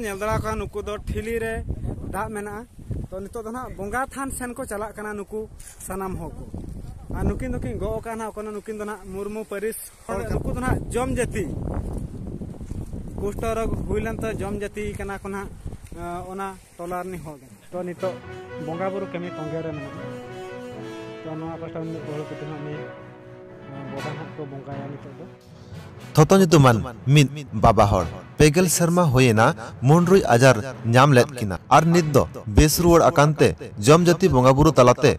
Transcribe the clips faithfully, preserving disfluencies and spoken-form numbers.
ᱧᱮᱞ ᱫᱟᱲᱮ ᱠᱚᱣᱟ, ᱱᱩᱠᱩ ᱫᱚ ᱴᱷᱤᱞᱤ ᱨᱮ ᱫᱟᱜ ᱢᱮᱱᱟᱜᱼᱟ᱾ ᱛᱚ ᱱᱤᱛᱚᱜ ᱫᱚ ᱱᱟᱦᱟᱜ ᱵᱚᱸᱜᱟ ᱛᱷᱟᱱ ᱥᱮᱱ ᱠᱚ ᱪᱟᱞᱟᱜ ᱠᱟᱱᱟ ᱱᱩᱠᱩ ᱥᱟᱱᱟᱢ ᱦᱚᱲ ᱠᱚ᱾ ᱟᱨ ᱱᱩᱠᱤᱱ ᱫᱚᱠᱤᱱ ᱜᱚᱜ ᱟᱠᱟᱫ ᱱᱟᱦᱟᱜ ᱠᱟᱱᱟ, ᱱᱩᱠᱤᱱ ᱫᱚ ᱱᱟᱦᱟᱜ ᱢᱩᱨᱢᱩ ᱯᱟᱹᱨᱤᱥ ᱦᱚᱲ᱾ ᱱᱩᱠᱩ ᱫᱚ ᱱᱟᱦᱟᱜ ᱡᱚᱢ ᱡᱟᱹᱛᱤ, ᱠᱩᱥᱴᱚ ᱨᱳᱜᱽ ᱦᱩᱭ ᱞᱮᱱ ᱛᱮ ᱡᱚᱢ ᱡᱟᱹᱛᱤ ᱠᱟᱱᱟ ᱠᱚ ᱱᱟᱦᱟᱜ, ᱚᱱᱟ ᱴᱚᱞᱟ ᱨᱤᱱᱤᱡ ᱦᱚᱲ ᱠᱟᱱᱟ᱾ ᱛᱚ ᱱᱤᱛᱚᱜ ᱵᱚᱸᱜᱟ ᱵᱩᱨᱩ ᱠᱟᱹᱢᱤ ᱛᱚᱸᱜᱮ ᱨᱮ ᱢᱮᱱᱟᱜᱼᱟ᱾ ᱛᱚ ᱱᱚᱣᱟ ᱯᱟᱥᱴᱟ ᱢᱤᱫ ᱯᱟᱹᱦᱩᱲ ᱠᱟᱛᱮ ᱦᱟᱸᱜ ᱱᱤᱭᱟᱹ, ᱟᱸ, ᱵᱚᱸᱜᱟ ᱦᱟᱸᱜ ᱠᱚ ᱵᱚᱸᱜᱟᱭᱟ ᱱᱤᱛᱚᱜ ᱫᱚ᱾ ᱛᱷᱚᱛᱚ ᱧᱩᱛᱩᱢᱟᱱ ᱢᱤᱫ ᱵᱟᱵᱟ ᱦᱚᱲ ᱯᱮᱜᱮᱞ ᱥᱮᱨᱢᱟ ᱦᱩᱭᱮᱱᱟ ᱢᱩᱱᱰᱨᱩᱡ ᱟᱡᱟᱨ ᱧᱟᱢ ᱞᱮᱫ ᱠᱤᱱᱟ ᱟᱨ ᱱᱤᱛ ᱫᱚ ᱵᱮᱥ ᱨᱩᱣᱟᱹᱲ ᱟᱠᱟᱱ ᱛᱮ ᱡᱚᱢ ᱡᱟᱹᱛᱤ ᱵᱚᱸᱜᱟ ᱵᱩᱨᱩ ᱛᱟᱞᱟᱛᱮ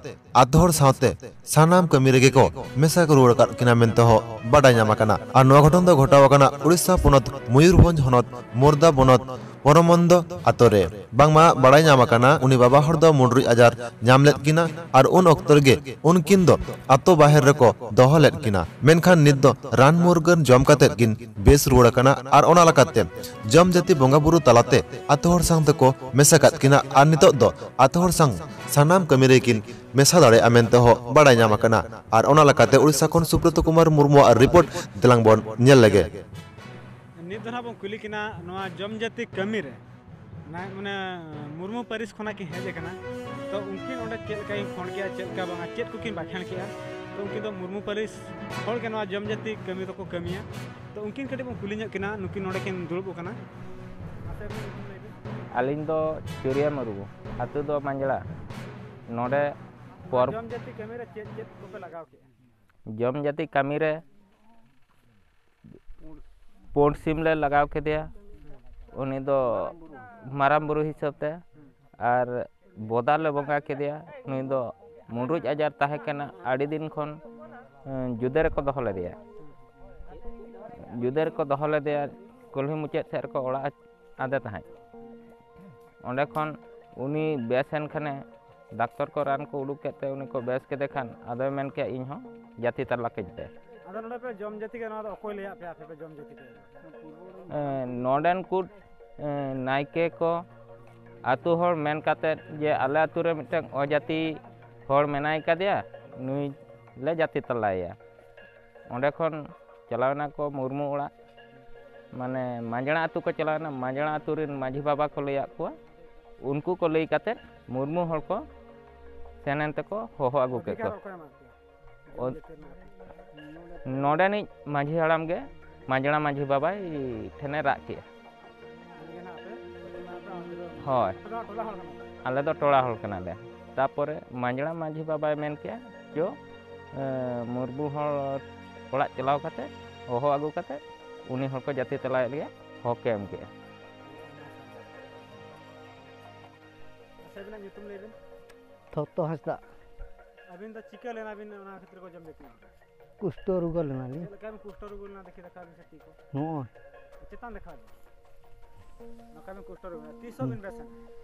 ᱟᱛᱳ ᱦᱚᱲ ᱥᱟᱶᱛᱮ ᱥᱟᱱᱟᱢ ᱠᱟᱹᱢᱤ ᱨᱮᱜᱮ ᱠᱚ ᱢᱮᱥᱟ ᱠᱚ ᱨᱩᱣᱟᱹᱲ ᱟᱠᱟᱫ ᱠᱤᱱᱟ ᱢᱮᱱᱛᱮ ᱦᱚᱸ ᱵᱟᱰᱟᱭ ᱧᱟᱢ ᱟᱠᱟᱱᱟ᱾ ᱟᱨ ᱱᱚᱣᱟ ᱜᱷᱚᱴᱚᱱ ᱫᱚ ᱜᱷᱚᱴᱟᱣ ᱟᱠᱟᱱᱟ ᱩᱲᱤᱥᱥᱟ ᱯᱚᱱᱚᱛ ᱢᱚᱭᱩᱨᱵᱷᱚᱸᱡᱽ ᱦᱚᱱᱚᱛ ᱢᱳᱨᱫᱟ ᱵᱚᱱᱚᱛ ᱯᱚᱨᱚᱢᱚᱱᱫᱚ ᱟᱛᱳ ᱨᱮ᱾ ᱵᱟᱝᱢᱟ ᱵᱟᱲᱟᱭ ᱧᱟᱢ ᱟᱠᱟᱱᱟ, ᱩᱱᱤ ᱵᱟᱵᱟ ᱦᱚᱲ ᱫᱚ ᱢᱩᱰᱨᱩᱡ ᱟᱡᱟᱨ ᱧᱟᱢ ᱞᱮᱫ ᱠᱤᱱᱟ ᱟᱨ ᱩᱱ ᱚᱠᱛᱚ ᱨᱮᱜᱮ ᱩᱱᱠᱤᱱ ᱫᱚ ᱟᱛᱳ ᱵᱟᱦᱮᱨ ᱨᱮᱠᱚ ᱫᱚᱦᱚ ᱞᱮᱫ ᱠᱤᱱᱟ᱾ ᱢᱮᱱᱠᱷᱟᱱ ᱱᱤᱛ ᱫᱚ ᱨᱟᱱ ᱢᱩᱨᱜᱟᱹᱱ ᱡᱚᱢ ᱠᱟᱛᱮᱫ ᱠᱤᱱ ᱵᱮᱥ ᱨᱩᱣᱟᱹᱲ ᱟᱠᱟᱱᱟ ᱟᱨ ᱚᱱᱟ ᱞᱮᱠᱟᱛᱮ ᱡᱚᱢ ᱡᱟᱹᱛᱤ ᱵᱚᱸᱜᱟ ᱵᱩᱨᱩ ᱛᱟᱞᱟᱛᱮ ᱟᱛᱳ ᱦᱚᱲ ᱥᱟᱶ ᱛᱮᱠᱚ ᱢᱮᱥᱟ ᱠᱟᱫ ᱠᱤᱱᱟ ᱟᱨ ᱱᱤᱛᱚᱜ ᱫᱚ ᱟᱛᱳ ᱦᱚᱲ ᱥᱟᱶ ᱥᱟᱱᱟᱢ ᱠᱟᱹᱢᱤ ᱨᱮᱠᱤᱱ ᱢᱮᱥᱟ ᱫᱟᱲᱮᱭᱟᱜᱼᱟ ᱢᱮᱱᱛᱮ ᱦᱚᱸ ᱵᱟᱲᱟᱭ ᱧᱟᱢ ᱟᱠᱟᱱᱟ᱾ ᱟᱨ ᱚᱱᱟ ᱞᱮᱠᱟᱛᱮ ᱩᱲᱤᱥᱥᱟ ᱠᱷᱚᱱ ᱥᱩᱵᱨᱚᱛ ᱠᱩᱢᱟᱨ ᱢᱩᱨᱢᱩᱣᱟᱜ ᱨᱤᱯᱳᱨᱴ ᱫᱮᱞᱟᱝ ᱵᱚᱱ ᱧᱮᱞ ᱞᱮᱜᱮ᱾ ᱱᱤᱛ ᱫᱚ ᱱᱟᱦᱟᱜ ᱵᱚᱱ ᱠᱩᱞᱤ ᱠᱤᱱᱟ ᱱᱚᱣᱟ ᱡᱚᱢ ᱡᱟᱹᱛᱤ ᱠᱟᱹᱢᱤ ᱨᱮ, ᱢᱟᱱᱮ ᱢᱩᱨᱢᱩ ᱯᱟᱹᱨᱤᱥ ᱠᱷᱚᱱᱟᱜ ᱠᱤᱱ ᱦᱮᱡ ᱟᱠᱟᱱᱟ᱾ ᱛᱚ ᱩᱱᱠᱤᱱ ᱚᱸᱰᱮ ᱪᱮᱫ ᱞᱮᱠᱟ ᱠᱤᱱ ᱠᱷᱚᱸᱰ ᱠᱮᱜᱼᱟ, ᱪᱮᱫ ᱞᱮᱠᱟ ᱵᱟᱝᱟ, ᱪᱮᱫ ᱠᱚᱠᱤᱱ ᱵᱟᱠᱷᱮᱬ ᱠᱮᱜᱼᱟ᱾ ᱛᱚ ᱩᱱᱠᱤᱱ ᱫᱚ ᱢᱩᱨᱢᱩ ᱯᱟᱹᱨᱤᱥ ᱦᱚᱲ ᱜᱮ ᱱᱚᱣᱟ ᱡᱚᱢ ᱡᱟᱹᱛᱤ ᱠᱟᱹᱢᱤ ᱫᱚᱠᱚ ᱠᱟᱹᱢᱤᱭᱟ᱾ ᱛᱚ ᱩᱱᱠᱤᱱ ᱠᱟᱹᱴᱤᱡ ᱵᱚᱱ ᱠᱩᱞᱤ ᱧᱚᱜ ᱠᱤᱱᱟ, ᱱᱩᱠᱤᱱ ᱱᱚᱰᱮ ᱠᱤᱱ ᱫᱩᱲᱩᱵ ᱟᱠᱟᱱᱟ᱾ ᱟᱹᱞᱤᱧ ᱫᱚ ᱪᱩᱨᱤᱭᱟ ᱢᱩᱨᱢᱩ, ᱟᱹᱛᱩ ᱫᱚ ᱢᱟᱸᱡᱽᱲᱟ᱾ ᱱᱚᱰᱮ ᱯᱚᱨ- ᱡᱚᱢ ᱡᱟᱹᱛᱤ ᱠᱟᱹᱢᱤ ᱨᱮ ᱪᱮᱫ ᱪᱮᱫ ᱠᱚᱯᱮ ᱞᱟᱜᱟᱣ ᱠᱮᱜᱼᱟ? ᱡᱚᱢ ᱡᱟᱹᱛᱤ ᱠᱟᱹᱢᱤ ᱨᱮ ᱯᱩᱸᱰ ᱥᱤᱢ ᱞᱮ ᱞᱟᱜᱟᱣ ᱠᱮᱫᱮᱭᱟ, ᱩᱱᱤ ᱫᱚ ᱢᱟᱨᱟᱝ ᱵᱩᱨᱩ ᱦᱤᱥᱟᱹᱵ ᱛᱮ, ᱟᱨ ᱵᱚᱫᱟ ᱞᱮ ᱵᱚᱸᱜᱟ ᱠᱮᱫᱮᱭᱟ, ᱱᱩᱭ ᱫᱚ ᱢᱩᱸᱰᱨᱩᱡ ᱟᱡᱟᱨ ᱛᱟᱦᱮᱸ ᱠᱟᱱᱟ, ᱟᱹᱰᱤ ᱫᱤᱱ ᱠᱷᱚᱱ, ᱮᱸ, ᱡᱩᱫᱟᱹ ᱨᱮᱠᱚ ᱫᱚᱦᱚ ᱞᱮᱫᱮᱭᱟ᱾ ᱡᱩᱫᱟᱹ ᱨᱮᱠᱚ ᱫᱚᱦᱚ ᱞᱮᱫᱮᱭᱟ, ᱠᱩᱞᱦᱤ ᱢᱩᱪᱟᱹᱫ ᱥᱮᱫ ᱨᱮᱠᱚ ᱚᱲᱟᱜ ᱟᱫᱮ ᱛᱟᱦᱮᱸᱫ᱾ ᱚᱸᱰᱮ ᱠᱷᱚᱱ ᱩᱱᱤ ᱵᱮᱥ ᱮᱱ ᱠᱷᱟᱱᱮ, ᱰᱟᱠᱛᱚᱨ ᱠᱚ ᱨᱟᱱ ᱠᱚ ᱩᱰᱩᱠ ᱠᱮᱫ ᱛᱮ ᱩᱱᱤ ᱠᱚ ᱵᱮᱥ ᱠᱮᱫᱮ ᱠᱷᱟᱱ ᱟᱫᱚᱭ ᱢᱮᱱ ᱠᱮᱜᱼᱟ, "ᱤᱧ ᱦᱚᱸ ᱡᱟᱹᱛᱤ ᱛᱟᱞᱟ ᱠᱟᱹᱧ ᱯᱮ᱾" ᱟᱫᱚ ᱱᱚᱰᱮ ᱯᱮ ᱡᱚᱢ ᱡᱟᱹᱛᱤ ᱠᱮᱫ, ᱱᱚᱣᱟ ᱫᱚ ᱚᱠᱚᱭ ᱞᱟᱹᱭᱟᱫ ᱯᱮᱭᱟ ᱟᱯᱮ ᱯᱮ ᱡᱚᱢ ᱡᱟᱹᱛᱤ ᱠᱮᱫ? ᱮᱸ, ᱱᱚᱰᱮᱱ ᱠᱚ, ᱮᱸ, ᱱᱟᱭᱠᱮ ᱠᱚ, ᱟᱹᱛᱩ ᱦᱚᱲ ᱢᱮᱱ ᱠᱟᱛᱮᱫ ᱡᱮ ᱟᱞᱮ ᱟᱹᱛᱩ ᱨᱮ ᱢᱤᱫᱴᱟᱝ ᱚᱡᱟᱹᱛᱤ ᱦᱚᱲ ᱢᱮᱱᱟᱭ ᱠᱟᱫᱮᱭᱟ, ᱱᱩᱭ ᱞᱮ ᱡᱟᱹᱛᱤ ᱛᱟᱞᱟᱭᱮᱭᱟ᱾ ᱚᱸᱰᱮ ᱠᱷᱚᱱ ᱪᱟᱞᱟᱣ ᱮᱱᱟ ᱠᱚ ᱢᱩᱨᱢᱩ ᱚᱲᱟᱜ᱾ ᱢᱟᱱᱮ ᱢᱟᱸᱡᱽᱲᱟ ᱟᱹᱛᱩ ᱠᱚ ᱪᱟᱞᱟᱣᱮᱱᱟ, ᱢᱟᱸᱡᱽᱲᱟ ᱟᱹᱛᱩ ᱨᱮᱱ ᱢᱟᱹᱡᱷᱤ ᱵᱟᱵᱟ ᱠᱚ ᱞᱟᱹᱭᱟᱫ ᱠᱚᱣᱟ, ᱩᱱᱠᱩ ᱠᱚ ᱞᱟᱹᱭ ᱠᱟᱛᱮᱫ ᱢᱩᱨᱢᱩ ᱦᱚᱲ ᱠᱚ ᱥᱮᱱ ᱮᱱ ᱛᱮᱠᱚ ᱦᱚᱦᱚ ᱟᱹᱜᱩ ᱠᱮᱫ ᱚᱫᱷᱤᱠᱟᱨ ᱠᱚᱣᱟ᱾ ᱚᱠᱚᱭ ᱮᱢᱟᱫ ᱯᱮᱭᱟ? ᱚ-, ᱡᱟᱹᱛᱤ ᱨᱮᱱᱟᱜ ᱟᱯᱮ? ᱱᱚᱰᱮᱱᱤᱡ ᱢᱟᱹᱡᱷᱤ ᱦᱟᱲᱟᱢ ᱜᱮ ᱢᱟᱸᱡᱽᱲᱟ ᱢᱟᱹᱡᱷᱤ ᱵᱟᱵᱟᱭ ᱴᱷᱮᱱᱮ ᱨᱟᱜ ᱠᱮᱜᱼᱟ᱾ ᱩᱱᱤ ᱜᱮ ᱱᱟᱜ ᱟᱯᱮ? ᱦᱳᱭ᱾ ᱟᱯᱮ ᱫᱚ ᱴᱚᱞᱟ ᱦᱚᱲ ᱠᱟᱱᱟ ᱯᱮ? ᱟᱞᱮ ᱫᱚ ᱴᱚᱞᱟ ᱦᱚᱲ ᱠᱟᱱᱟᱞᱮ᱾ ᱛᱟᱯᱚᱨᱮ ᱢᱟᱸᱡᱽᱲᱟ ᱢᱟᱹᱡᱷᱤ ᱵᱟᱵᱟᱭ ᱢᱮᱱ ᱠᱮᱜᱼᱟ, ᱪᱚ, ᱮ, ᱢᱩᱨᱢᱩ ᱦᱚᱲ ᱚᱲᱟᱜ ᱪᱟᱞᱟᱣ ᱠᱟᱛᱮ, ᱦᱚᱦᱚ ᱟᱹᱜᱩ ᱠᱟᱛᱮ, ᱩᱱᱤ ᱦᱚᱲ ᱠᱚ ᱡᱟᱹᱛᱤ ᱛᱟᱞᱟᱭᱮᱫ ᱞᱮᱭᱟ, ᱦᱚᱠᱮ ᱮᱢ ᱠᱮᱜᱼᱟ᱾ ᱟᱪᱪᱷᱟ, ᱟᱹᱵᱤᱱᱟᱜ ᱧᱩᱛᱩᱢ ᱞᱟᱹᱭ ᱵᱤᱱ᱾ ᱛᱷᱚᱛᱚ ᱦᱟᱸᱥᱫᱟ᱾ ᱟᱹᱵᱤᱱ ᱫᱚ ᱪᱤᱠᱟᱹ ᱞᱮᱱᱟ ᱵᱤᱱ ᱚᱱᱟ ᱠᱷᱟᱹᱛᱤᱨ ᱠᱚ ᱡᱚᱢ ᱡᱟᱹᱛᱤ? ᱠᱩᱥᱴᱚ ᱨᱩᱜᱟ ᱞᱮᱱᱟᱞᱤᱧ᱾ ᱪᱮᱫ ᱞᱮᱠᱟ ᱵᱤᱱ ᱠᱩᱥᱴᱚ ᱨᱩᱜᱟ ᱞᱮᱱᱟ? ᱫᱮᱠᱷᱤ ᱫᱮᱠᱷᱟᱣ ᱵᱤᱱ ᱥᱮ ᱛᱤ ᱠᱚ᱾ ᱱᱚᱜᱼᱚᱭ᱾ ᱪᱮᱛᱟᱱ ᱫᱮᱠᱷᱟᱣ ᱵᱤᱱ᱾ ᱱᱚᱝᱠᱟ ᱵᱤᱱ ᱠᱩᱥᱴᱚ ᱨᱩᱜᱟ᱾ ᱛᱤᱥᱚᱜ ᱵᱤᱱ ᱵᱮᱥ ᱮᱱᱟ?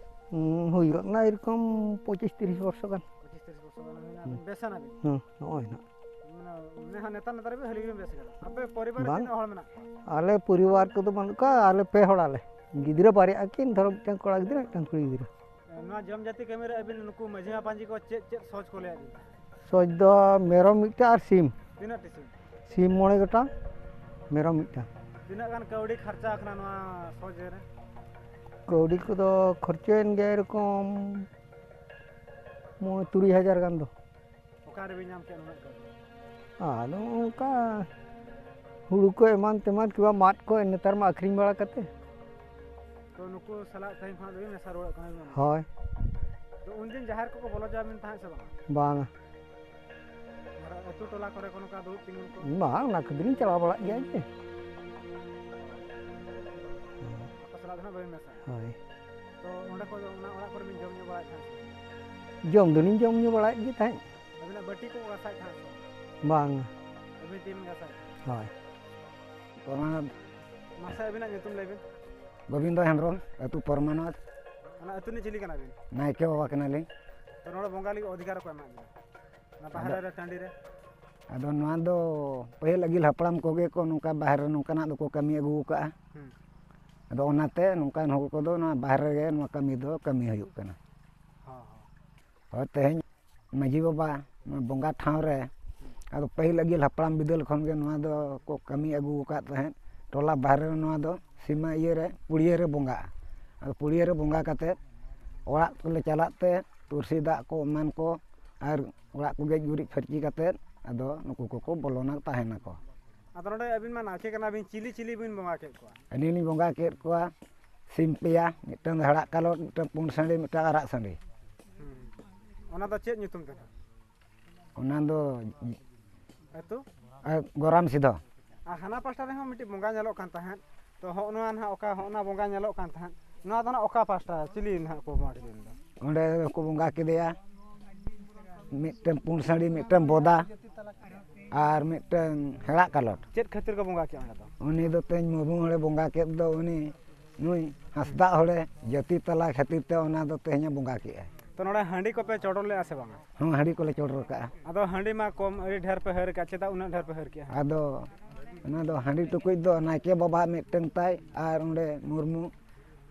ᱦᱩᱸ, ᱦᱩᱭᱩᱜ ᱱᱟ ᱮᱨᱚᱠᱚᱢ ᱯᱚᱸᱪᱤᱥ ᱛᱤᱨᱤᱥ ᱵᱚᱨᱥᱚ ᱜᱟᱱ᱾ ᱯᱚᱸᱪᱤᱥ ᱛᱤᱨᱤᱥ ᱵᱚᱨᱥᱚ ᱜᱟᱱ ᱦᱩᱭᱱᱟ, ᱦᱩᱸ᱾ ᱟᱹᱵᱤᱱ ᱵᱮᱥ ᱮᱱᱟ ᱵᱤᱱ? ᱦᱩᱸ, ᱱᱚᱜᱼᱚᱭ ᱱᱟᱜ᱾ ᱢᱟᱱᱮ, ᱱᱮ ᱦᱟᱸᱜ ᱱᱮᱛᱟᱨ, ᱱᱮᱛᱟᱨ ᱵᱤᱱ ᱦᱟᱹᱞᱤ ᱵᱤᱱ ᱵᱮᱥ ᱠᱟᱱᱟ᱾ ᱟᱯᱮ ᱯᱚᱨᱤᱵᱟᱨ ᱨᱮ ᱵᱟᱝ᱾ ᱛᱤᱱᱟᱹᱜ ᱦᱚᱲ ᱢᱮᱱᱟᱜ ᱠᱚᱣᱟ? ᱟᱞᱮ ᱯᱚᱨᱤᱵᱟᱨ ᱠᱚᱫᱚ ᱵᱟᱹᱱᱩᱜ ᱠᱚᱣᱟ, ᱟᱞᱮ ᱯᱮ ᱦᱚᱲ ᱟᱞᱮ᱾ ᱜᱤᱫᱽᱨᱟᱹ ᱵᱟᱨᱭᱟ ᱟᱹᱠᱤᱱ, ᱫᱷᱚᱨᱚ ᱢᱤᱫᱴᱟᱝ ᱠᱚᱲᱟ ᱜᱤᱫᱽᱨᱟᱹ, ᱢᱤᱫᱴᱟᱝ ᱠᱩᱲᱤ ᱜᱤᱫᱽᱨᱟᱹ᱾ ᱱᱚᱣᱟ ᱡᱚᱢ ᱡᱟᱹᱛᱤ ᱠᱟᱹᱢᱤ ᱨᱮ ᱟᱹᱵᱤᱱ ᱱᱩᱠᱩ ᱢᱟᱹᱡᱷᱤ ᱢᱟᱯᱟᱧᱡᱤ ᱠᱚ ᱪᱮᱫ ᱪᱮᱫ ᱥᱚᱡᱽ ᱠᱚ ᱞᱟᱹᱭᱟᱫ ᱵᱤᱱᱟ? ᱥᱚᱡᱽ ᱫᱚ ᱢᱮᱨᱚᱢ ᱢᱤᱫᱴᱟᱝ ᱟᱨ ᱥᱤᱢ᱾ ᱛᱤᱱᱟᱹᱜ ᱴᱤ ᱥᱤᱢ? ᱥᱤᱢ ᱢᱚᱬᱮ ᱜᱚᱴᱟᱝ, ᱢᱮᱨᱚᱢ ᱢᱤᱫᱴᱟᱝ᱾ ᱛᱤᱱᱟᱹᱜ ᱜᱟᱱ ᱠᱟᱹᱣᱰᱤ ᱠᱷᱚᱨᱪᱟ ᱟᱠᱟᱱᱟ ᱱᱚᱣᱟ ᱥᱚᱡᱽ ᱨᱮ? ᱠᱟᱹᱣᱰᱤ ᱠᱚᱫᱚ ᱠᱷᱚᱨᱪᱟᱭᱮᱱ ᱜᱮᱭᱟ ᱮᱨᱚᱠᱚᱢ ᱢᱚᱬᱮ ᱛᱩᱨᱩᱭ ᱦᱟᱡᱟᱨ ᱜᱟᱱ ᱫᱚ᱾ ᱚᱠᱟ ᱨᱮᱵᱤᱱ ᱧᱟᱢ ᱠᱮᱫ ᱩᱱᱟᱹᱜ ᱠᱟᱹᱣᱰᱤ? ᱟᱫᱚ ᱚᱱᱠᱟ ᱦᱩᱲᱩ ᱠᱚ ᱮᱢᱟᱱ ᱛᱮᱢᱟᱱ ᱠᱤᱵᱟ ᱢᱟᱫ ᱠᱚ ᱱᱮᱛᱟᱨ ᱢᱟ ᱟᱹᱠᱷᱨᱤᱧ ᱵᱟᱲᱟ ᱠᱟᱛᱮ᱾ ᱛᱚ ᱱᱩᱠᱩ ᱥᱟᱞᱟᱜ ᱛᱮᱦᱮᱧ ᱠᱷᱚᱱᱟᱜ ᱫᱚᱵᱤᱱ ᱢᱮᱥᱟ ᱨᱩᱣᱟᱹᱲᱚᱜ ᱠᱟᱱᱟ ᱵᱤᱱ? ᱦᱳᱭ᱾ ᱛᱚ ᱩᱱᱫᱤᱱ ᱡᱟᱦᱮᱨ ᱠᱚᱠᱚ ᱵᱚᱞᱚ ᱦᱚᱪᱚᱣᱟᱵᱤᱱ ᱛᱟᱦᱮᱸᱫ ᱥᱮ ᱵᱟᱝ? ᱵᱟᱝᱟ᱾ ᱟᱨ ᱟᱹᱛᱩ ᱴᱚᱞᱟ ᱠᱚᱨᱮ ᱠᱚ ᱱᱚᱝᱠᱟ ᱫᱩᱲᱩᱵ ᱛᱤᱸᱜᱩᱱ ᱠᱚ? ᱵᱟᱝ, ᱚᱱᱟ ᱠᱚᱫᱚᱞᱤᱧ ᱪᱟᱞᱟᱣ ᱵᱟᱲᱟᱜ ᱜᱮᱭᱟ ᱡᱮ᱾ ᱟᱠᱚ ᱥᱟᱞᱟᱜ ᱫᱚ ᱱᱟᱜ ᱵᱟᱹᱵᱤᱱ ᱢᱮᱥᱟ? ᱦᱳᱭ᱾ ᱛᱚ ᱚᱸᱰᱮ ᱠᱷᱚᱱ ᱫᱚ ᱚᱱᱟ ᱚᱲᱟᱜ ᱠᱚᱨᱮ ᱵᱤᱱ ᱡᱚᱢ ᱧᱩ ᱵᱟᱲᱟᱭᱮᱫ ᱛᱟᱦᱮᱸᱫ ᱥᱮ? ᱡᱚᱢ ᱫᱚᱞᱤᱧ ᱡᱚᱢ ᱧᱩ ᱵᱟᱲᱟᱭᱮᱫ ᱜᱮ ᱛᱟᱦᱮᱸᱫ᱾ ᱟᱹᱵᱤᱱᱟᱜ ᱵᱟᱹᱴᱤ ᱠᱚ ᱜᱟᱥᱟᱭᱮᱫ ᱛᱟᱦᱮᱸᱫ ᱥᱮ? ᱵᱟᱝ᱾ ᱟᱹᱵᱤᱱ ᱛᱤ ᱵᱤᱱ ᱜᱟᱥᱟᱭᱮᱫ ᱛᱟᱦᱮᱸᱫ? ᱦᱳᱭ᱾ ᱯᱨᱚᱢᱟᱫ᱾ ᱢᱟᱥᱮ ᱟᱹᱵᱤᱱᱟᱜ ᱧᱩᱛᱩᱢ ᱞᱟᱹᱭ ᱵᱤᱱ᱾ ᱜᱳᱵᱤᱱᱫᱚ ᱦᱮᱢᱵᱨᱚᱢ, ᱟᱹᱛᱩ ᱯᱚᱨᱢᱟᱱᱚᱛ᱾ ᱚᱱᱟ ᱟᱹᱛᱩ ᱨᱤᱱᱤᱡ ᱪᱤᱞᱤ ᱠᱟᱱᱟ ᱵᱤᱱ? ᱱᱟᱭᱠᱮ ᱵᱟᱵᱟ ᱠᱟᱱᱟᱞᱤᱧ᱾ ᱛᱚ ᱱᱚᱰᱮ ᱵᱚᱸᱜᱟ ᱞᱟᱹᱜᱤᱫ ᱚᱫᱷᱤᱠᱟᱨ ᱚᱠᱚᱭ ᱮᱢᱟᱜ ᱵᱤᱱᱟ? ᱚᱱᱟ ᱵᱟᱦᱨᱮ ᱟᱫᱚ ᱨᱮ, ᱴᱟᱺᱰᱤ ᱨᱮ? ᱟᱫᱚ ᱱᱚᱣᱟ ᱫᱚ ᱯᱟᱹᱦᱤᱞ ᱟᱹᱜᱤᱞ ᱦᱟᱯᱲᱟᱢ ᱠᱚᱜᱮ ᱠᱚ ᱱᱚᱝᱠᱟ ᱵᱟᱦᱨᱮ ᱱᱚᱝᱠᱟᱱᱟᱜ ᱫᱚᱠᱚ ᱠᱟᱹᱢᱤ ᱟᱹᱜᱩ ᱟᱠᱟᱫᱼᱟ᱾ ᱦᱩᱸ᱾ ᱟᱫᱚ ᱚᱱᱟᱛᱮ ᱱᱚᱝᱠᱟᱱ ᱦᱚᱲ ᱠᱚᱫᱚ ᱱᱚᱣᱟ ᱵᱟᱦᱨᱮ ᱨᱮᱜᱮ ᱱᱚᱣᱟ ᱠᱟᱹᱢᱤ ᱫᱚ ᱠᱟᱹᱢᱤ ᱦᱩᱭᱩᱜ ᱠᱟᱱᱟ᱾ ᱦᱚᱸ, ᱦᱚᱸ᱾ ᱦᱳᱭ, ᱛᱮᱦᱮᱧ ᱢᱟᱹᱡᱷᱤ ᱵᱟᱵᱟ ᱱᱚᱣᱟ ᱵᱚᱸᱜᱟ ᱴᱷᱟᱶ ᱨᱮ, ᱟᱫᱚ ᱯᱟᱹᱦᱤᱞ ᱟᱹᱜᱤᱞ ᱦᱟᱯᱲᱟᱢ ᱵᱤᱫᱟᱹᱞ ᱠᱷᱚᱱ ᱜᱮ ᱱᱚᱣᱟ ᱫᱚ ᱠᱚ ᱠᱟᱹᱢᱤ ᱟᱹᱜᱩ ᱟᱠᱟᱫ ᱛᱟᱦᱮᱸᱫ᱾ ᱴᱚᱞᱟ ᱵᱟᱦᱨᱮ ᱨᱮ ᱱᱚᱣᱟ ᱫᱚ ᱥᱤᱢᱟᱹ ᱤᱭᱟᱹ ᱨᱮ ᱯᱩᱲᱤᱭᱟᱹ ᱨᱮ ᱵᱚᱸᱜᱟᱜᱼᱟ᱾ ᱟᱫᱚ ᱯᱩᱲᱤᱭᱟᱹ ᱨᱮ ᱵᱚᱸᱜᱟ ᱠᱟᱛᱮ ᱚᱲᱟᱜ ᱠᱚᱞᱮ ᱪᱟᱞᱟᱜ ᱛᱮ ᱛᱩᱞᱥᱤ ᱫᱟᱜ ᱠᱚ ᱮᱢᱟᱱ ᱠᱚ ᱟᱨ ᱚᱲᱟᱜ ᱠᱚ ᱜᱮᱡ ᱜᱩᱨᱤᱡ ᱯᱷᱟᱹᱨᱪᱤ ᱠᱟᱛᱮ ᱟᱫᱚ ᱱᱩᱠᱩ ᱠᱚᱠᱚ ᱵᱚᱞᱚᱱᱟ, ᱛᱟᱦᱮᱱᱟᱠᱚ᱾ ᱟᱫᱚ ᱱᱚᱰᱮ ᱟᱹᱵᱤᱱ ᱢᱟ ᱱᱟᱭᱠᱮ ᱠᱟᱱᱟ ᱵᱤᱱ, ᱪᱤᱞᱤ ᱪᱤᱞᱤ ᱵᱤᱱ ᱵᱚᱸᱜᱟ ᱠᱮᱫ ᱠᱚᱣᱟ? ᱟᱹᱞᱤᱧ ᱞᱤᱧ ᱵᱚᱸᱜᱟ ᱠᱮᱫ ᱠᱚᱣᱟ ᱥᱤᱢ ᱯᱮᱭᱟ, ᱢᱤᱫᱴᱟᱝ ᱫᱚ ᱦᱮᱲᱟᱜ ᱠᱟᱞᱚᱴ, ᱢᱤᱫᱴᱟᱝ ᱯᱩᱸᱰ ᱥᱟᱺᱰᱤ, ᱢᱤᱫᱴᱟᱝ ᱟᱨᱟᱜ ᱥᱟᱺᱰᱤ᱾ ᱦᱩᱸ᱾ ᱚᱱᱟ ᱫᱚ ᱪᱮᱫ ᱧᱩᱛᱩᱢ ᱛᱟᱦᱮᱸ? ᱚᱱᱟ ᱫᱚ ᱟᱹᱛᱩ? ᱟᱨ ᱜᱚᱨᱟᱢ ᱥᱤᱫᱷᱚ᱾ ᱟᱨ ᱦᱟᱱᱟ ᱯᱟᱥᱴᱟ ᱨᱮᱦᱚᱸ ᱢᱤᱫᱴᱤᱡ ᱵᱚᱸᱜᱟ ᱧᱮᱞᱚᱜ ᱠᱟᱱ ᱛᱟᱦᱮᱸᱫ, ᱛᱚ ᱦᱚᱸᱜᱼᱚ ᱱᱚᱣᱟ ᱱᱟᱦᱟᱜ ᱚᱠᱟ, ᱦᱚᱸᱜᱼᱚ ᱱᱟ ᱵᱚᱸᱜᱟ ᱧᱮᱞᱚᱜ ᱠᱟᱱ ᱛᱟᱦᱮᱸᱫ, ᱱᱚᱣᱟ ᱫᱚ ᱱᱟᱦᱟᱜ ᱚᱠᱟ ᱯᱟᱥᱴᱟ, ᱪᱤᱞᱤ ᱱᱟᱦᱟᱜ ᱠᱚ ᱵᱚᱸᱜᱟ ᱠᱮᱫᱮᱭᱟ? ᱚᱸᱰᱮ ᱠᱚ ᱵᱚᱸᱜᱟ ᱠᱮᱫᱮᱭᱟ ᱢᱤᱫᱴᱮᱱ ᱯᱩᱸᱰ ᱥᱟᱺᱰᱤ, ᱢᱤᱫᱴᱮᱱ ᱵᱚᱫᱟ ᱟᱨ ᱢᱤᱫᱴᱮᱱ ᱦᱮᱲᱟᱜ ᱠᱟᱞᱚᱴ᱾ ᱪᱮᱫ ᱠᱷᱟᱹᱛᱤᱨ ᱠᱚ ᱵᱚᱸᱜᱟ ᱠᱮᱫ ᱚᱸᱰᱮ ᱫᱚ? ᱩᱱᱤ ᱫᱚ ᱛᱮᱦᱮᱧ ᱢᱩᱨᱢᱩ ᱦᱚᱲᱮ ᱵᱚᱸᱜᱟ ᱠᱮᱫ ᱫᱚ, ᱩᱱᱤ ᱱᱩᱭ ᱦᱟᱸᱥᱫᱟᱜ ᱦᱚᱲᱮ ᱡᱟᱹᱛᱤ ᱛᱟᱞᱟ ᱠᱷᱟᱹᱛᱤᱨ ᱛᱮ ᱚᱱᱟ ᱫᱚ ᱛᱮᱦᱮᱧᱮ ᱵᱚᱸᱜᱟ ᱠᱮᱜᱼᱟ᱾ ᱛᱚ ᱱᱚᱰᱮ ᱦᱟᱺᱰᱤ ᱠᱚᱯᱮ ᱪᱚᱰᱚᱨ ᱞᱮᱜᱼᱟ ᱥᱮ ᱵᱟᱝᱟ? ᱦᱚᱸ, ᱦᱟᱺᱰᱤ ᱠᱚᱞᱮ ᱪᱚᱰᱚᱨ ᱠᱟᱜᱼᱟ᱾ ᱟᱫᱚ ᱦᱟᱺᱰᱤ ᱢᱟ ᱠᱚᱢ, ᱟᱹᱰᱤ ᱰᱷᱮᱨ ᱯᱮ ᱦᱟᱹᱨ ᱠᱟᱜᱼᱟ, ᱪᱮᱫᱟᱜ ᱩᱱᱟᱹᱜ ᱰᱷᱮᱨ ᱯᱮ ᱦᱟᱹᱨ ᱠᱮᱜᱼᱟ? ᱟᱫᱚ ᱚᱱᱟ ᱫᱚ ᱦᱟᱺᱰᱤ ᱴᱩᱠᱩᱡ ᱫᱚ ᱱᱟᱭᱠᱮ ᱵᱟᱵᱟ ᱢᱤᱫᱴᱟᱝ ᱛᱟᱭ ᱟᱨ ᱚᱸᱰᱮ ᱢᱩᱨᱢᱩ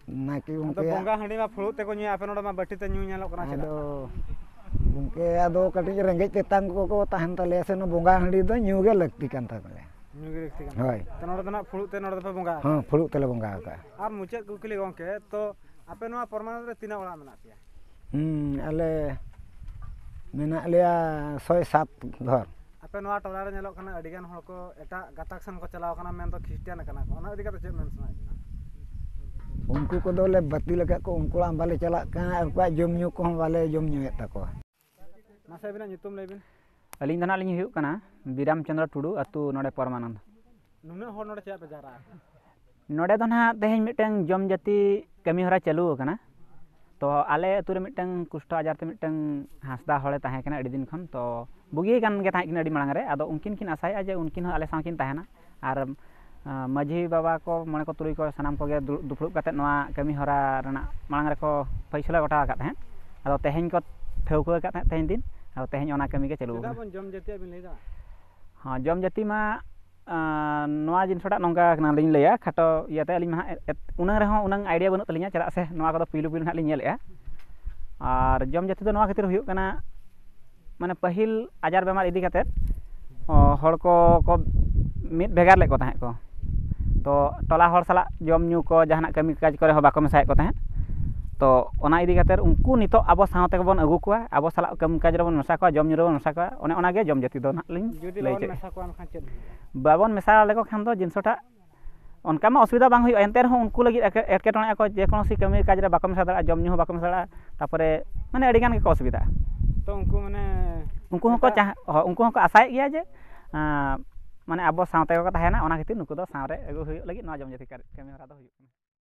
ᱱᱟᱭᱠᱮ ᱟᱫᱚ ᱜᱚᱢᱠᱮᱭᱟᱜ᱾ ᱵᱚᱸᱜᱟ ᱦᱟᱺᱰᱤ ᱢᱟ ᱯᱷᱩᱲᱩᱜ ᱛᱮᱠᱚ ᱧᱩᱭᱟ, ᱟᱯᱮ ᱱᱚᱰᱮ ᱢᱟ ᱵᱟᱹᱴᱤ ᱛᱮ ᱧᱩ ᱧᱮᱞᱚᱜ ᱠᱟᱱᱟ, ᱪᱮᱫᱟᱜ? ᱟᱫᱚ ᱜᱚᱢᱠᱮ, ᱟᱫᱚ ᱠᱟᱹᱴᱤᱡ ᱨᱮᱸᱜᱮᱡ ᱛᱮᱛᱟᱝ ᱠᱚᱠᱚ ᱛᱟᱦᱮᱱ ᱛᱟᱞᱮᱭᱟ ᱥᱮ, ᱚᱱᱟ ᱵᱚᱸᱜᱟ ᱦᱟᱺᱰᱤ ᱫᱚ ᱧᱩ ᱜᱮ ᱞᱟᱹᱠᱛᱤ ᱠᱟᱱ ᱛᱟᱞᱮᱭᱟ᱾ ᱧᱩ ᱜᱮ ᱞᱟᱹᱠᱛᱤ ᱠᱟᱱᱟ᱾ ᱦᱳᱭ᱾ ᱛᱚ ᱱᱚᱰᱮ ᱫᱚ ᱱᱟᱜ ᱯᱷᱩᱲᱩᱜ ᱛᱮ ᱱᱚᱰᱮ ᱫᱚᱯᱮ ᱵᱚᱸᱜᱟ ᱟᱠᱟᱜᱼᱟ? ᱦᱚᱸ, ᱯᱷᱩᱲᱩᱜ ᱛᱮᱞᱮ ᱵᱚᱸᱜᱟ ᱟᱠᱟᱜᱼᱟ᱾ ᱟᱨ ᱢᱩᱪᱟᱹᱫ ᱠᱩᱠᱞᱤ ᱜᱚᱢᱠᱮ, ᱛᱚ ᱟᱯᱮ ᱱᱚᱣᱟ ᱯᱚᱨᱢᱟᱱ ᱨᱮ ᱛᱤᱱᱟᱹᱜ ᱚᱲᱟᱜ ᱢᱮᱱᱟᱜ ᱯᱮᱭᱟ? ᱦᱩᱸ, ᱟᱞᱮ ᱢᱮᱱᱟᱜ ᱞᱮᱭᱟ ᱥᱚᱭ ᱥᱟᱛ ᱜᱷᱚᱨ᱾ ᱟᱯᱮ ᱱᱚᱣᱟ ᱴᱚᱞᱟ ᱨᱮ ᱧᱮᱞᱚᱜ ᱠᱟᱱᱟ ᱟᱹᱰᱤ ᱜᱟᱱ ᱦᱚᱲ ᱠᱚ ᱮᱴᱟᱜ ᱜᱟᱛᱟᱠ ᱥᱮᱱ ᱠᱚ ᱪᱟᱞᱟᱣ ᱠᱟᱱᱟ, ᱢᱮᱱᱫᱚ ᱠᱷᱨᱤᱥᱴᱟᱱ ᱠᱟᱱᱟ ᱠᱚ, ᱚᱱᱟ ᱤᱫᱤ ᱠᱟᱛᱮ ᱪᱮᱫ ᱢᱮᱱ ᱥᱟᱱᱟᱭᱮᱫ ᱵᱮᱱᱟ? ᱩᱱᱠᱩ ᱠᱚᱫᱚ ᱞᱮ ᱵᱟᱹᱛᱤᱞ ᱟᱠᱟᱫ ᱠᱚ, ᱩᱱᱠᱩᱣᱟᱜ ᱵᱟᱞᱮ ᱪᱟᱞᱟᱜ ᱠᱟᱱᱟ, ᱟᱨ ᱩᱱᱠᱩᱣᱟᱜ ᱡᱚᱢ ᱧᱩ ᱠᱚᱦᱚᱸ ᱵᱟᱞᱮ ᱡᱚᱢ ᱧᱩᱭᱮᱫ ᱛᱟᱠᱚᱣᱟ᱾ ᱢᱟᱥᱮ ᱟᱹᱵᱤᱱᱟᱜ ᱧᱩᱛᱩᱢ ᱞᱟᱹᱭ ᱵᱤᱱ᱾ ᱟᱹᱞᱤᱧ ᱫᱚ ᱱᱟᱦᱟᱜ ᱞᱤᱧ ᱦᱩᱭᱩᱜ ᱠᱟᱱᱟ ᱵᱤᱨᱟᱢ ᱪᱚᱸᱫᱽᱨᱚ ᱴᱩᱰᱩ, ᱟᱹᱛᱩ ᱱᱚᱰᱮ ᱯᱚᱨᱢᱟᱱᱚᱱᱫ᱾ ᱱᱩᱱᱟᱹᱜ ᱦᱚᱲ ᱱᱚᱰᱮ ᱪᱮᱫᱟᱜ ᱯᱮ ᱡᱟᱣᱨᱟ ᱟᱠᱟᱱᱟ? ᱱᱚᱰᱮ ᱫᱚ ᱱᱟᱦᱟᱜ ᱛᱮᱦᱮᱧ ᱢᱤᱫᱴᱟᱝ ᱡᱚᱢ ᱡᱟᱹᱛᱤ ᱠᱟᱹᱢᱤ ᱦᱚᱨᱟ ᱪᱟᱹᱞᱩ ᱟᱠᱟᱱᱟ᱾ ᱛᱚ ᱟᱞᱮ ᱟᱹᱛᱩ ᱨᱮ ᱢᱤᱫᱴᱟᱝ ᱠᱩᱥᱴᱚ ᱟᱡᱟᱨ ᱛᱮ ᱢᱤᱫᱴᱟᱝ ᱦᱟᱸᱥᱫᱟ ᱦᱚᱲᱮ ᱛᱟᱦᱮᱸ ᱠᱟᱱᱟ ᱟᱹᱰᱤ ᱫᱤᱱ ᱠᱷᱚᱱ, ᱛᱚ ᱵᱩᱜᱤ ᱠᱟᱱ ᱜᱮ ᱛᱟᱦᱮᱸ ᱠᱟᱱᱟ ᱟᱹᱰᱤ ᱢᱟᱲᱟᱝ ᱨᱮ, ᱟᱫᱚ ᱩᱱᱠᱤᱱ ᱠᱤᱱ ᱟᱥᱟᱭᱮᱫᱼᱟ ᱡᱮ ᱩᱱᱠᱤᱱ ᱦᱚᱸ ᱟᱞᱮ ᱥᱟᱶ ᱠᱤᱱ ᱛᱟᱦᱮᱱᱟ᱾ ᱟᱨ ᱟᱸ, ᱢᱟᱹᱡᱷᱤ ᱵᱟᱵᱟ ᱠᱚ, ᱢᱚᱬᱮ ᱠᱚ, ᱛᱩᱨᱩᱭ ᱠᱚ, ᱥᱟᱱᱟᱢ ᱠᱚᱜᱮ ᱫᱩᱲᱩᱵ, ᱫᱩᱯᱲᱩᱵ ᱠᱟᱛᱮᱫ ᱱᱚᱣᱟ ᱠᱟᱹᱢᱤ ᱦᱚᱨᱟ ᱨᱮᱱᱟᱜ ᱢᱟᱲᱟᱝ ᱨᱮᱠᱚ ᱯᱷᱟᱭᱥᱟᱞᱟ ᱜᱚᱴᱟ ᱟᱠᱟᱫ ᱛᱟᱦᱮᱸᱫ᱾ ᱟᱫᱚ ᱛᱮᱦᱮᱧ ᱠᱚ ᱴᱷᱟᱹᱣᱠᱟᱹ ᱟᱠᱟᱫ ᱛᱟᱦᱮᱸᱫ, ᱛᱮᱦᱮᱧ ᱫᱤᱱ, ᱟᱫᱚ ᱛᱮᱦᱮᱧ ᱚᱱᱟ ᱠᱟᱹᱢᱤ ᱜᱮ ᱪᱟᱹᱞᱩ ᱪᱮᱫᱟᱜ ᱟᱠᱟᱱᱟ᱾ ᱵᱚᱱ ᱡᱚᱢ ᱡᱟᱹᱛᱤᱭᱟᱜ ᱵᱤᱱ ᱞᱟᱹᱭ ᱮᱫᱟ? ᱦᱚᱸ, ᱡᱚᱢ ᱡᱟᱹᱛᱤ ᱢᱟ, ᱟᱸ, ᱱᱚᱣᱟ ᱡᱤᱱᱤᱥᱴᱟᱜ ᱱᱚᱝᱠᱟ ᱠᱟᱱᱟ, ᱞᱤᱧ ᱞᱟᱹᱭᱟ ᱠᱷᱟᱴᱚ ᱤᱭᱟᱹᱛᱮ, ᱟᱹᱞᱤᱧ ᱢᱟ ᱦᱟᱸᱜ ᱮᱛ-, ᱩᱱᱟᱹᱝ ᱨᱮᱦᱚᱸ ᱩᱱᱟᱹᱝ idea ᱵᱟᱹᱱᱩᱜ ᱛᱟᱹᱞᱤᱧᱟ, ᱪᱮᱫᱟᱜ ᱥᱮ ᱱᱚᱣᱟ ᱠᱚᱫᱚ ᱯᱩᱭᱞᱩ ᱯᱩᱭᱞᱩ ᱱᱟᱦᱟᱜ ᱞᱤᱧ ᱧᱮᱞᱮᱫᱼᱟ᱾ ᱟᱨ ᱡᱚᱢ ᱡᱟᱹᱛᱤ ᱫᱚ ᱱᱚᱣᱟ ᱠᱷᱟᱹᱛᱤᱨ ᱦᱩᱭᱩᱜ ᱠᱟᱱᱟ, ᱢᱟᱱᱮ ᱯᱟᱹᱦᱤᱞ ᱟᱡᱟᱨ ᱵᱮᱢᱟᱨ ᱤᱫᱤ ᱠᱟᱛᱮᱫ, ᱚ, ᱦᱚᱲ ᱠᱚ, ᱠᱚ ᱢᱤᱫ ᱵᱷᱮᱜᱟᱨ ᱞᱮᱫ ᱠᱚ ᱛᱟᱦᱮᱸᱫ ᱠᱚ᱾ ᱛᱚ ᱴᱚᱞᱟ ᱦᱚᱲ ᱥᱟᱞᱟᱜ ᱡᱚᱢ ᱧᱩ ᱠᱚ, ᱡᱟᱦᱟᱱᱟᱜ ᱠᱟᱹᱢᱤ ᱠᱟᱡᱽ ᱠᱚᱨᱮ ᱦᱚᱸ ᱵᱟᱠᱚ ᱢᱮᱥᱟᱭᱮᱫ ᱠᱚ ᱛᱟᱦᱮᱸᱫ᱾ ᱛᱚ ᱚᱱᱟ ᱤᱫᱤ ᱠᱟᱛᱮ ᱩᱱᱠᱩ ᱱᱤᱛᱚᱜ ᱟᱵᱚ ᱥᱟᱶ ᱛᱮᱜᱮ ᱵᱚᱱ ᱟᱹᱜᱩ ᱠᱚᱣᱟ, ᱟᱵᱚ ᱥᱟᱞᱟᱜ ᱠᱟᱹᱢᱤ ᱠᱟᱡᱽ ᱨᱮᱵᱚᱱ ᱢᱮᱥᱟ ᱠᱚᱣᱟ, ᱡᱚᱢ ᱧᱩ ᱨᱮᱵᱚᱱ ᱢᱮᱥᱟ ᱠᱚᱣᱟ, ᱚᱱᱮ ᱚᱱᱟᱜᱮ ᱡᱚᱢ ᱡᱟᱹᱛᱤ ᱫᱚ ᱱᱟᱦᱟᱜ ᱞᱤᱧ ᱡᱩᱫᱤ ᱞᱟᱹᱭ ᱵᱟᱵᱚᱱ ᱦᱚᱪᱚᱭᱮᱫᱼᱟ᱾ ᱢᱮᱥᱟ ᱠᱚᱣᱟ ᱮᱱᱠᱷᱟᱱ ᱪᱮᱫ ᱦᱩᱭᱩᱜᱼᱟ? ᱵᱟᱵᱚᱱ ᱢᱮᱥᱟ ᱞᱮᱠᱚ ᱠᱷᱟᱱ ᱫᱚ ᱡᱤᱱᱤᱥᱴᱟᱜ ᱚᱱᱠᱟ ᱢᱟ ᱚᱥᱩᱵᱤᱫᱷᱟ ᱵᱟᱝ ᱦᱩᱭᱩᱜᱼᱟ, ᱮᱱᱛᱮ ᱨᱮᱦᱚᱸ ᱩᱱᱠᱩ ᱞᱟᱹᱜᱤᱫ ᱮᱴᱠᱮ- ᱮᱴᱠᱮᱴᱚᱬᱮ ᱟᱠᱚ, ᱡᱮ ᱠᱳᱱᱳ ᱥᱤ ᱠᱟᱹᱢᱤ ᱠᱟᱡᱽ ᱨᱮ ᱵᱟᱠᱚ ᱢᱮᱥᱟ ᱫᱟᱲᱮᱭᱟᱜᱼᱟ, ᱡᱚᱢ ᱧᱩ ᱦᱚᱸ ᱵᱟᱠᱚ ᱢᱮᱥᱟ ᱫᱟᱲᱮᱭᱟᱜᱼᱟ, ᱛᱟᱨᱯᱚᱨᱮ ᱢᱟᱱᱮ ᱟᱹᱰᱤ ᱜᱟᱱ ᱜᱮᱠᱚ ᱚᱥᱩᱵᱤᱫᱷᱟᱜᱼᱟ᱾ ᱛᱚ ᱩᱱᱠᱩ ᱢᱟᱱᱮ ᱩᱱᱠᱩ ᱦᱚᱸᱠᱚ ᱮᱴᱟᱜ ᱪᱟᱦ-, ᱦᱚᱸ, ᱩᱱᱠᱩ ᱦᱚᱸᱠᱚ ᱟᱥᱟᱭᱮᱫ ᱜᱮᱭᱟ ᱡᱮ ᱟᱸ, ᱢᱟᱱᱮ ᱟᱵᱚ ᱥᱟᱶ ᱛᱮᱜᱮ ᱠᱚ ᱛᱟᱦᱮᱱᱟ, ᱚᱱᱟ ᱠᱷᱟᱹᱛᱤᱨ ᱱᱩᱠᱩ ᱫᱚ ᱥᱟᱶ ᱨᱮ ᱟᱹᱜᱩ ᱦᱩᱭᱩᱜ ᱞᱟᱹᱜᱤᱫ ᱱᱚᱣᱟ ᱡᱚᱢ ᱡᱟᱹᱛᱤ ᱠᱟᱹᱢᱤ ᱦᱚᱨᱟ ᱫᱚ ᱦᱩᱭᱩᱜ ᱠᱟᱱᱟ᱾